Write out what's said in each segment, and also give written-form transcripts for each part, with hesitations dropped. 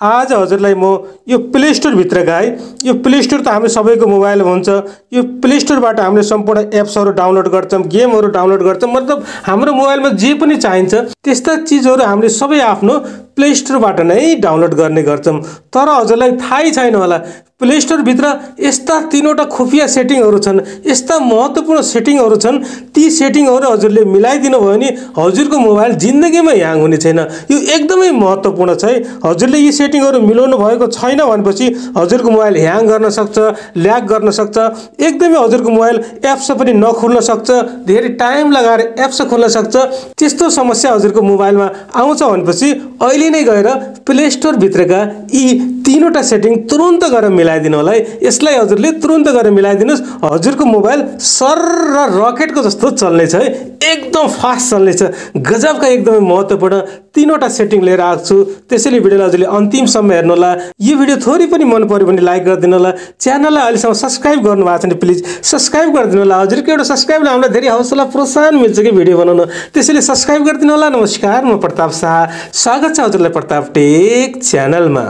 आज हजुरलाई म यो प्ले स्टोर भित्र गए। यो प्ले स्टोर त हाम्रो सबैको मोबाइलमा हुन्छ। यो प्ले स्टोरबाट हामीले सम्पूर्ण एप्सहरू डाउनलोड गर्छौं, गेमहरू डाउनलोड गर्छौं। मतलब हाम्रो मोबाइलमा जे पनि चाहिन्छ त्यस्ता चीजहरू हामीले सबै आफ्नो प्ले स्टोरबाट नै डाउनलोड गर्ने गर्छौं। तर हजुरलाई थाहै छैन होला प्ले स्टोर भित्र यस्ता तीनवटा खुफिया सेटिङहरू छन्, यस्ता महत्त्वपूर्ण सेटिङहरू छन्। ती सेटिङहरू हजुरले मिलाइदिनु भयो भने हजुरको मोबाइल जिन्दगीमा ह्याङ हुने छैन। यो एकदमै महत्त्वपूर्ण छ है। हजुरले यी सेटिङहरू मिलाउनु भएको छैन भनेपछि हजुरको मोबाइल ह्याङ गर्न सक्छ, ल्याग गर्न सक्छ, एकदमै हजुरको मोबाइल एप्स पनि नखुल्न सक्छ, धेरै टाइम लगाएर एप्स खोल्न सक्छ। त्यस्तो समस्या हजुरको मोबाइलमा आउँछ भनेपछि अहिले नै गएर प्ले स्टोर भित्रका यी तीनवटा सेटिङ तुरुन्त गएर मिलाइदिनु होला है। यसलाई हजुरले तुरुन्त गएर मिलाइदिनुस्। हजुरको मोबाइल सर्र रकेटको जस्तो चल्नेछ है, एकदम फास्ट चल्नेछ। गजबका एकदमै महत्त्वपूर्ण तीनवटा सेटिङ लिएर आएको छु। त्यसैले भिडियोलाई हजुरले अन्तिमसम्म हेर्नु होला। यो भिडियो थोरै पनि मन पर्यो भने लाइक गरिदिनु होला। च्यानललाई अहिलेसम्म सब्स्क्राइब गर्नु भएको छैन प्लिज सब्स्क्राइब गरिदिनु होला। हजुरको एउटा सब्स्क्राइबले हामीलाई धेरै हौसला प्रोत्साहन मिल्छ कि भिडियो बनाउन। त्यसैले सब्स्क्राइब गरिदिनु होला। नमस्कार, म प्रताप शाह, स्वागत छ हजुरलाई प्रताप टेक च्यानलमा।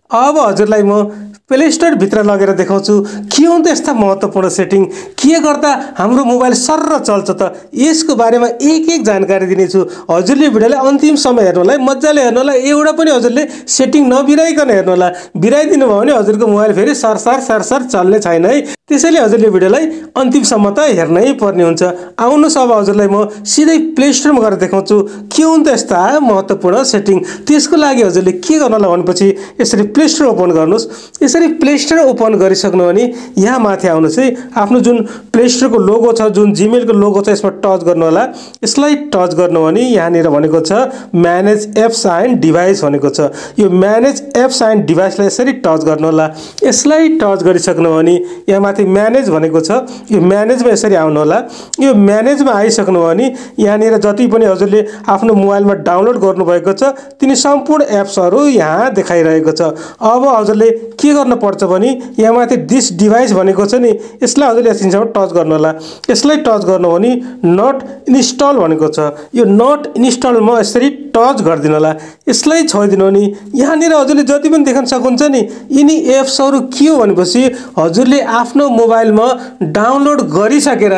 अब हजुरलाई म प्ले स्टोर भित्र लगेर देखाउँछु के हो त यस्ता महत्त्वपूर्ण सेटिङ, के गर्दा हाम्रो मोबाइल सर्र चल्छ त यसको बारेमा एक एक जानकारी दिनेछु। हजुरले भिडियोलाई अन्तिमसम्म हेर्नु होला, मजाले हेर्नु होला। एउटा पनि हजुरले सेटिङ नबिराइकन हेर्नु होला। बिराइदिनु भयो भने हजुरको मोबाइल फेरि सरसर चल्ने छैन है। त्यसैले हजुरले भिडियोलाई अन्तिमसम्म त हेर्नै पर्ने हुन्छ। आउनुहोस् अब हजुरलाई म सिधै प्ले स्टोरमा गएर देखाउँछु के हुन् त यस्ता महत्त्वपूर्ण सेटिङ। त्यसको लागि हजुरले के गर्नु होला भनेपछि यसरी प्ले स्टोर ओपन गर्नुहोस्। यसरी प्ले स्टोर ओपन गरिसक्नु भने यहाँ माथि आउनुहोस् है। आफ्नो जुन प्ले स्टोरको लोगो छ, जुन जीमेलको लोगो छ, यसमा टच गर्नु होला। यसलाई टच गर्नु भने यहाँनिर भनेको छ म्यानेज एप्स एन्ड डिभाइस भनेको छ। यो म्यानेज एप्स एन्ड डिभाइसलाई यसरी टच गर्नु होला। यसलाई टच गरिसक्नु भने यहाँ माथि म्यानेज भनेको छ। यो म्यानेजमा यसरी आउनु होला। यो म्यानेजमा आइसक्नु भने यहाँनिर जति पनि हजुरले आफ्नो मोबाइलमा डाउनलोड गर्नुभएको छ तिनी सम्पूर्ण एप्सहरू यहाँ देखाइरहेको छ। अब हजुरले के गर्न पर्छ भने यहाँ माथि दिस डिभाइस भनेको छ नि, यसलाई हजुरले एकछिनसम्म टच गर्नु होला। यसलाई टच गर्नु भने नट इन्स्टल भनेको छ। यो नट इन्स्टलमा यसरी टच गरिदिनु होला। यसलाई छोडिदिनु भने यहाँनिर हजुरले जति पनि देख्न सक्नुहुन्छ नि यिनी एप्सहरू के हो भनेपछि हजुरले आफ्नो मोबाइलमा डाउनलोड गरिसकेर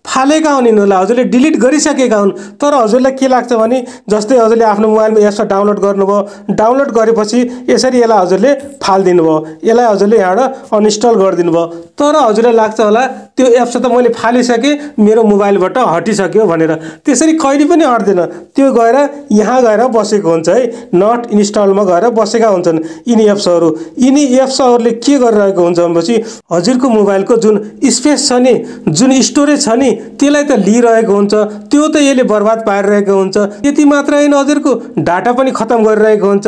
फालेका हुन् होला, हजुरले डिलिट गरिसकेका हुन्। तर हजुरलाई के लाग्छ भने जस्तै हजुरले आफ्नो मोबाइलमा एप्स डाउनलोड गर्नुभयो, डाउनलोड गरेपछि यसरी यसलाई हजुरले फालिदिनु भयो, यसलाई हजुरले यहाँबाट अनइन्स्टल गरिदिनु भयो। तर हजुरलाई लाग्छ होला त्यो एप्स त मैले फालिसकेँ, मेरो मोबाइलबाट हटिसक्यो भनेर। त्यसरी कहिले पनि हट्दैन, त्यो गएर यहाँ गएर बसेको हुन्छ है। नट इन्स्टलमा गएर बसेका हुन्छन् यिनी एप्सहरू। यिनी एप्सहरूले के गरिरहेको हुन्छ भनेपछि हजुरको मोबाइलको जुन स्पेस छ नि, जुन स्टोरेज छ नि त्यसलाई त लिइरहेको हुन्छ। त्यो त यसले बर्बाद पारिरहेको हुन्छ। त्यति मात्र होइन, हजुरको डाटा पनि खत्म गरिरहेको हुन्छ।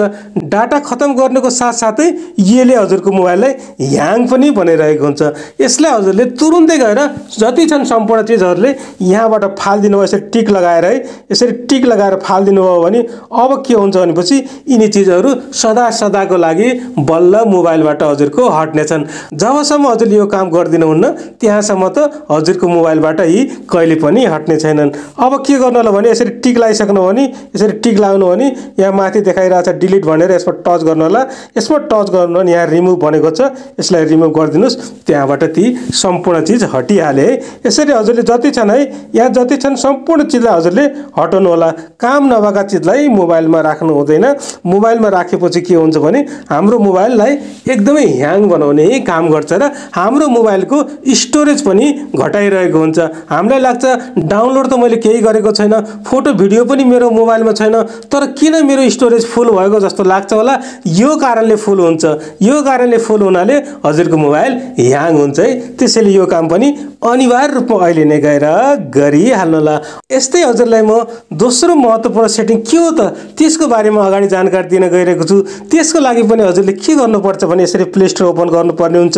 डाटा खत्म गर्नुको साथसाथै यसले हजुरको मोबाइललाई ह्याङ पनि बनाइरहेको हुन्छ। यसलाई हजुरले तुरुन्तै गएर जति छन् सम्पूर्ण चिजहरूले यहाँबाट फालिदिनु भयो। यसरी टिक लगाएर है, यसरी टिक लगाएर फालिदिनु भयो भने अब के हुन्छ भनेपछि यिनी चिजहरू सदाको लागि बल्ल मोबाइलबाट हजुरको हट्नेछन्। जबसम्म हजुरले यो काम गर्दिनुहुन्न त्यहाँसम्म त हजुरको मोबाइलबाट यी कहिले पनि हट्ने छैनन्। अब के गर्नु होला भने यसरी टिक लगाइसक्नु भने यसरी टिक लगाउनु भने यहाँ माथि देखाइरहेछ डिलिट भनेर, यसमा टच गर्नु होला। यसमा टच गर्नु भने यहाँ रिमुभ भनेको छ, यसलाई रिमुभ गरिदिनुहोस्। त्यहाँबाट ती सम्पूर्ण चिज हटिहाले है। यसरी हजुरले जति छन् है, यहाँ जति छन् सम्पूर्ण चिजलाई हजुरले हटाउनु होला। काम नभएका चिजलाई मोबाइलमा राख्नु हुँदैन। मोबाइलमा राखेपछि के हुन्छ भने हाम्रो मोबाइललाई एकदमै ह्याङ बनाउने काम गर्छ र हाम्रो मोबाइलको स्टोरेज पनि घटाइरहेको हुन्छ। हामीलाई लाग्छ डाउनलोड त मैले केही गरेको छैन, फोटो भिडियो पनि मेरो मोबाइलमा छैन, तर किन मेरो स्टोरेज फुल भएको जस्तो लाग्छ होला। यो कारणले फुल हुन्छ। यो कारणले फुल हुनाले हजुरको मोबाइल ह्याङ हुन्छ है। त्यसैले यो काम पनि अनिवार्य रूपमा अहिले नै गएर गरिहाल्नु होला। यस्तै हजुरलाई म दोस्रो महत्त्वपूर्ण सेटिङ के हो त त्यसको बारेमा अगाडि जानकारी दिन गइरहेको छु। त्यसको लागि पनि हजुरले के गर्नुपर्छ भने यसरी प्ले स्टोर ओपन गर्नुपर्ने हुन्छ।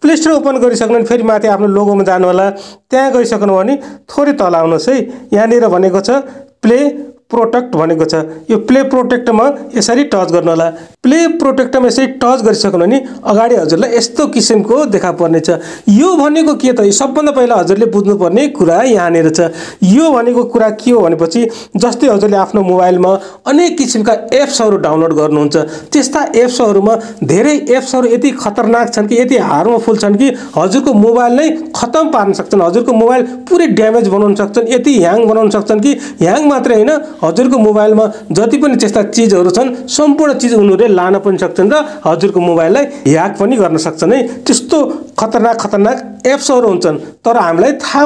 प्ले स्टोर ओपन गरिसक्नु भने फेरि माथि आफ्नो लोगोमा जानु होला। त्यहाँ गइसक्नु भने थोरै तल आउनुहोस् है। यहाँनिर भनेको छ प्ले प्रोटेक्ट भनेको छ। यो प्ले प्रोटेक्टमा यसरी टच गर्नु होला। प्ले प्रोटेक्टमा यसरी टच गरिसक्नु भने अगाडि हजुरलाई यस्तो किसिमको देखा पर्नेछ। यो भनेको के त? सबभन्दा पहिला हजुरले बुझ्नुपर्ने कुरा यहाँनिर छ। यो भनेको कुरा के हो भनेपछि जस्तै हजुरले आफ्नो मोबाइलमा अनेक किसिमका एप्सहरू डाउनलोड गर्नुहुन्छ, त्यस्ता एप्सहरूमा धेरै एप्सहरू यति खतरनाक छन् कि यति हार्मफुल छन् कि हजुरको मोबाइल नै खतम पार्न सक्छन्, हजुरको मोबाइल पुरै ड्यामेज बनाउन सक्छन्, यति ह्याङ बनाउन सक्छन् कि ह्याङ मात्रै होइन हजुरको मोबाइलमा जति पनि त्यस्ता चिजहरू छन् सम्पूर्ण चिज उनीहरूले लान पनि सक्छन् र हजुरको मोबाइललाई ह्याक पनि गर्न सक्छन् है। त्यस्तो खतरनाक एप्सहरू हुन्छन् तर हामीलाई थाहा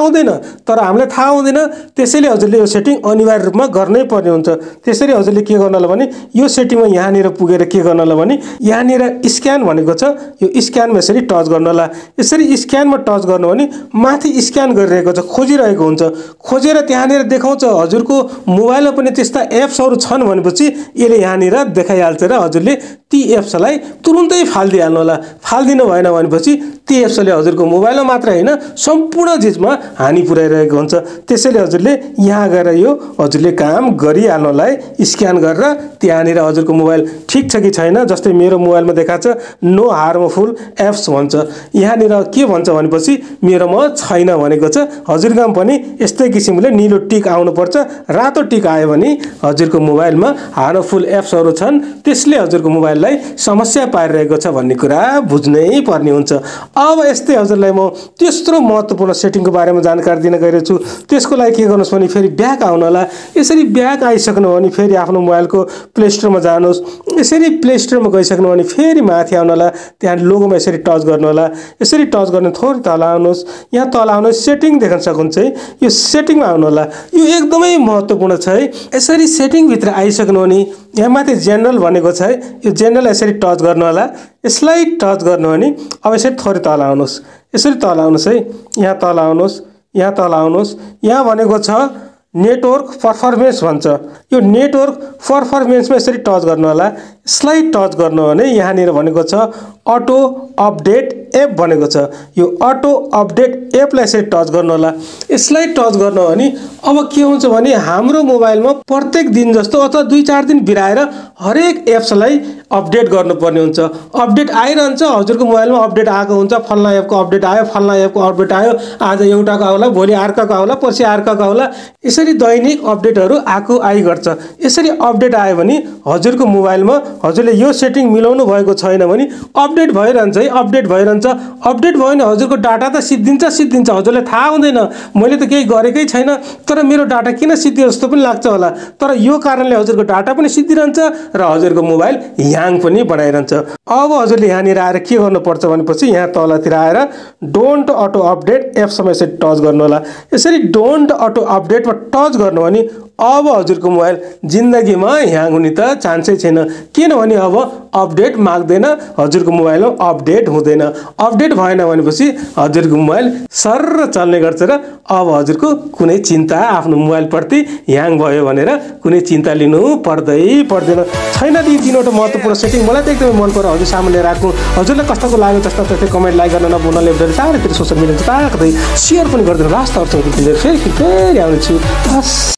हुँदैन। त्यसैले हजुरले यो सेटिङ अनिवार्य रूपमा गर्नै पर्ने हुन्छ। त्यसैले हजुरले के गर्नु होला भने यो सेटिङमा यहाँनिर पुगेर के गर्नु होला भने यहाँनिर स्क्यान भनेको छ, यो स्क्यानमा यसरी टच गर्नु होला। यसरी स्क्यानमा टच गर्नु भने माथि स्क्यान गरिरहेको छ, खोजिरहेको हुन्छ, खोजेर त्यहाँनिर देखाउँछ हजुरको मोबाइलमा पनि त्यस्ता एप्सहरू छन् भनेपछि यसले यहाँनिर देखाइहाल्छ र हजुरले ती एप्सलाई तुरुन्तै फालिदिइहाल्नु होला। फालिदिनु भएन भनेपछि ती एप्सले हजुरको मोबाइलमा मात्र होइन सम्पूर्ण चिजमा हानि पुर्याइरहेको हुन्छ। त्यसैले हजुरले यहाँ गएर यो हजुरले काम गरिहाल्नु होला है। स्क्यान गरेर त्यहाँनिर हजुरको मोबाइल ठिक छ कि छैन, जस्तै मेरो मोबाइलमा देखाएको छ नो हार्मफुल एप्स भन्छ, यहाँनिर के भन्छ भनेपछि मेरोमा छैन भनेको छ। हजुरको पनि यस्तै किसिमले निलो टिक आउनुपर्छ, रातो टिक आयो भने हजुरको मोबाइलमा हार्मफुल एप्सहरू छन्, त्यसले हजुरको मोबाइललाई समस्या पारिरहेको छ भन्ने कुरा बुझ्नै पर्ने हुन्छ। अब यस्तै हजुरलाई म तेस्रो महत्त्वपूर्ण सेटिङको बारेमा जानकारी दिन गइरहेको छु। त्यसको लागि के गर्नुहोस् भने फेरि ब्याक आउनु होला। यसरी ब्याक आइसक्नु भने फेरि आफ्नो मोबाइलको प्ले स्टोरमा जानुहोस्। यसरी प्ले स्टोरमा गइसक्नु भने फेरि माथि आउनु होला, त्यहाँ लोगोमा यसरी टच गर्नु होला। यसरी टच गर्ने थोरै तल आउनुहोस्, यहाँ तल आउनुहोस्, सेटिङ देख्न सक्नुहुन्छ है, यो सेटिङमा आउनु होला। यो एकदमै महत्त्वपूर्ण छ है। यसरी सेटिङभित्र आइसक्नु भने यहाँ माथि जेनरल भनेको छ है, यो जेनरल यसरी टच गर्नु होला। यसलाई टच गर्नु भने अब यसरी थोरै तल आउनुहोस्, यसरी तल आउनुहोस् है, यहाँ तल आउनुहोस्, यहाँ तल आउनुहोस्। यहाँ भनेको छ नेटवर्क पर्फर्मेन्स भन्छ, यो नेटवर्क पर्फर्मेन्समा यसरी टच गर्नु होला। यसलाई टच गर्नु भने यहाँनिर भनेको छ अटो अपडेट एप भनेको छ, यो अटो अपडेट एपलाई यसरी टच गर्नु होला। यसलाई टच गर्नु भने अब के हुन्छ भने हाम्रो मोबाइलमा प्रत्येक दिन जस्तो अथवा 2-4 दिन बिराएर हरेक एप्सलाई अपडेट गर्नुपर्ने हुन्छ। अपडेट आइरहन्छ, हजुरको मोबाइलमा अपडेट आएको हुन्छ, फल्ना एपको अपडेट आयो, फल्ना एपको अपडेट आयो, आज एउटाको आउला, भोलि अर्काको आउला, पर्सि अर्काको आउला, यसरी दैनिक अपडेटहरू आई गर्छ। यसरी अपडेट आयो भने हजुरको मोबाइलमा हजुरले यो सेटिङ मिलाउनु भएको छैन भने अपडेट भइरहन्छ है, अपडेट भइरहन्छ। अपडेट भयो भने हजुरको डाटा त सिद्धिन्छ, हजुरलाई थाहा हुँदैन, मैले त केही गरेकै छैन तर मेरो डाटा किन सिद्धियो जस्तो पनि लाग्छ होला। तर यो कारणले हजुरको डाटा पनि सिद्धिरहन्छ र हजुरको मोबाइल ह्याङ पनि बनाइरहन्छ। अब हजुरले यहाँनिर आएर के गर्नुपर्छ भनेपछि यहाँ तलतिर आएर डोन्ट अटो अपडेट एप्समा यसरी टच गर्नु होला। यसरी डोन्ट अटो अपडेटमा टच गर्नु भने अब हजुरको मोबाइल जिन्दगीमा ह्याङ हुने त चान्सै छैन, किनभने अब अपडेट माग्दैन, हजुरको मोबाइलमा अपडेट हुँदैन। अपडेट भएन भनेपछि हजुरको मोबाइल सर्र चल्ने गर्छ र अब हजुरको कुनै चिन्ता आफ्नो मोबाइलप्रति ह्याङ भयो भनेर कुनै चिन्ता लिनु पर्दैन। छैन ती 3वटा महत्त्वपूर्ण सेटिङ, मलाई त एकदमै मन पर्यो हजुर सामने राख्नु। हजुरलाई कस्तो लाग्यो जस्तो तथ्य कमेन्ट लाइक गर्न नभुल्नु, चारैतिर सोसियल मिडिया ताक्दै सेयर पनि गरिदिनु। रास्ता फेरि आउनेछु।